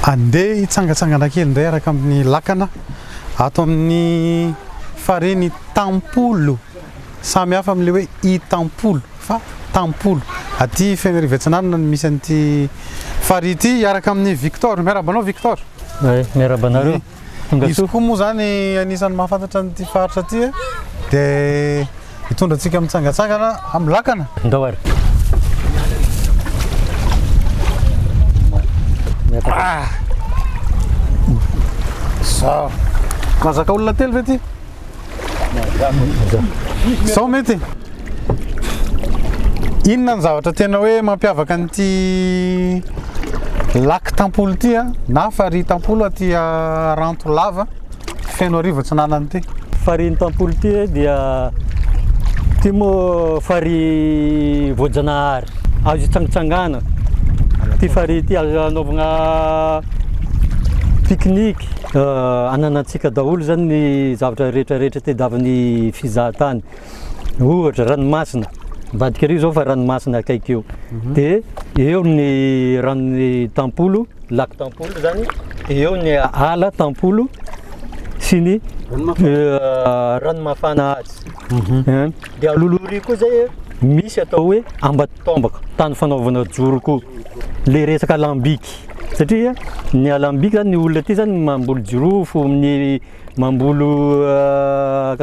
Andeha hitsangatsangana kely indray araka amin'ny lakana ato amin'ny farihin'i Tampolo. Samy hafa amin'ilay hoe Itampolo fa Tampolo. Aty Fenerive Atsinanana no misy an'ity farihy ity hiaraka amin'i Victor. Miarahaba anao Victor. Oui, miarahaba anareo. Tonga Izy soa. koa moa izany anisan'ny mahafantatra an'ity faritra ity e. Dia hitondra antsika mitsangatsangana amin'ny lakana. Ndao ary. Ah! Zao. Mahazaka olona telo ve ity? Zao mety. Inona ny zavatra tena hoe mampiavaka an'ity lac Tampolo ity a, na farihy Tampolo aty Rantolava, Fenoarivo Atsinanana ity? Farihin'i Tampolo ity dia ity moa farihy voajanahary, azo itsangatsangana ity farihy ity, azo anaovana pique-nique, ananantsika daholo zany ny zavatra rehetra rehetra tediavin'ny fizahan-tany. Ohatra ranomasina, ambadika ery zao fa ranomasina akaiky eo. Dia eo ny ranon'i Tampolo, lac Tampolo zany, dia eo ny ala Tampolo sy ny rano mafana azy. Dia alohaloha ery koa zay misy atao hoe Ambatombaka, tany fanaovana joro koa, le resaka alambiky. Satria ny alambiky zany ny olona aty zany mamboly jirofo, ny mamboly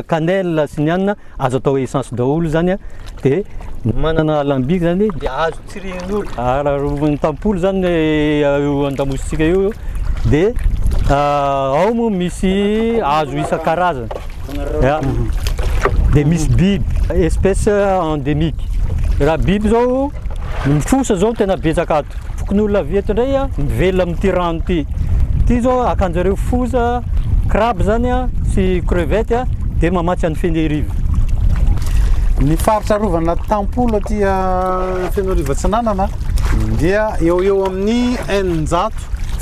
cannelle sy ny anona, azo atao essence daholo zany an, de manana alambiky zany de azo tsirihin'olo, ararovin'ny tampolo zany io andamositsika io de ao moa misy hazo isan-karazany. Ya. Dia misy biby, espèce endémique. Raha biby zao, ny fosa zao tena betsaka ato. Fokonolona avy eto indray a, mivelona amin'ity rano ity. Ity zao akanjareo fosa, crabe zany a, sy crevette a, dia mamatsy an'i Fenerive. Ny faritra arovana Tampolo aty Fenoarivo Atsinanana dia eo ho eo amin'ny 600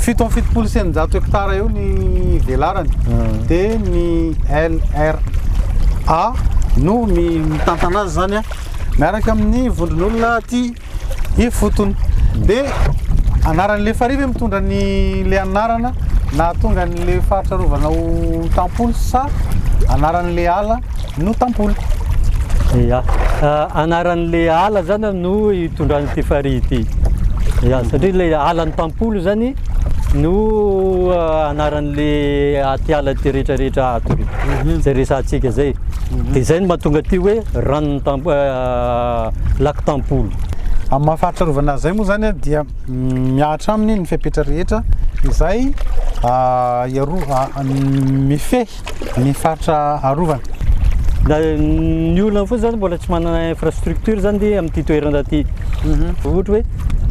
677 hectares eo ny velarany dia ny LRA no mitantana azy zany miaraka amin'ny vondron'olona aty ifotony. Dia anaran'ilay farihy ve mitondra ny le anarana nahatonga an'ilay faritra arovana ho Tampolo sa anaran'ilay ala no Tampolo? Ya, anaran'ilay ala zany no itondran'ity farihy ity. Ya, satria ilay alan'ny Tampolo zany no anaran'ilay aty ala aty rehetra rehetra ato zay resahantsika zay. Dia zay no mahatonga aty hoe ranon'ny Tamp- lac Tampolo. Amin'ny maha faritra arovana azy zay moa zany dia mihatra aminy ny fepetra rehetra izay iaro- mifehy ny faritra arovana. Na ny olona fotsiny zany mbola tsy manana infrastructure zany ty amin'ity toerana ty. Ohatra hoe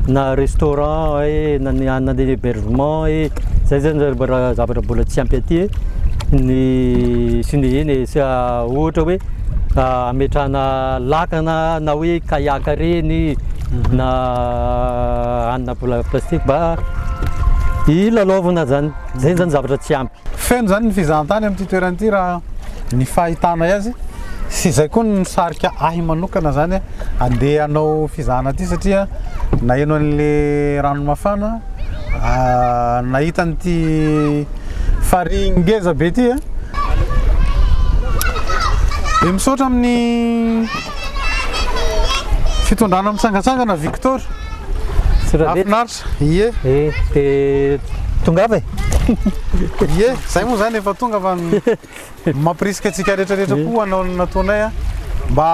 na restaurant e, na ny na ny hébergement e, zay zany mbola zavatra mbola tsy ampy aty e, ny sy ny eny e, sy ohatra hoe ametrahana lakana na hoe kayak reny na hanina plastique mba hilalaovana zany, zay zany zavatra tsy ampy. Feno izany ny fizahantany amin'ity toerana ity raha ny fahitanay azy sy izay koa no nisarika ahy manokana izany andeha hanao fizahana aty satria naheno an'le rano mafana, nahita an'ity farihy ngeza be ity a. Dia misaotra amin'ny fitondrana mitsangatsangana Victor. Mahafinaritra. Ie. Eh, de tongava e. Ie, zay moa zany efa tonga fa mampirisika antsika rehetra rehetra koa hanao ny nataonay a, mba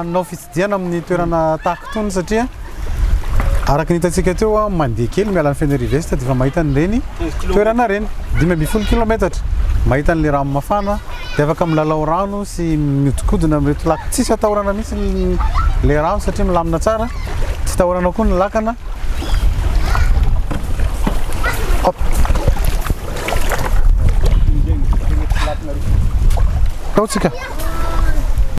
hanao fitsidihana amin'ny toerana tahaka itony satria araka ny hitantsika teo a, mandeha kely miala ny Fenerive Est dia efa mahita an'ireny toerana ireny, 15 kilometatra, mahita an'ilay rano mafana dia afaka milalao rano sy mihodinkodina amin'ireto lac, tsisy atahorana mihitsy ilay rano satria milamina tsara, tsy atahorana koa ny lakana. Hop. Tao tsika.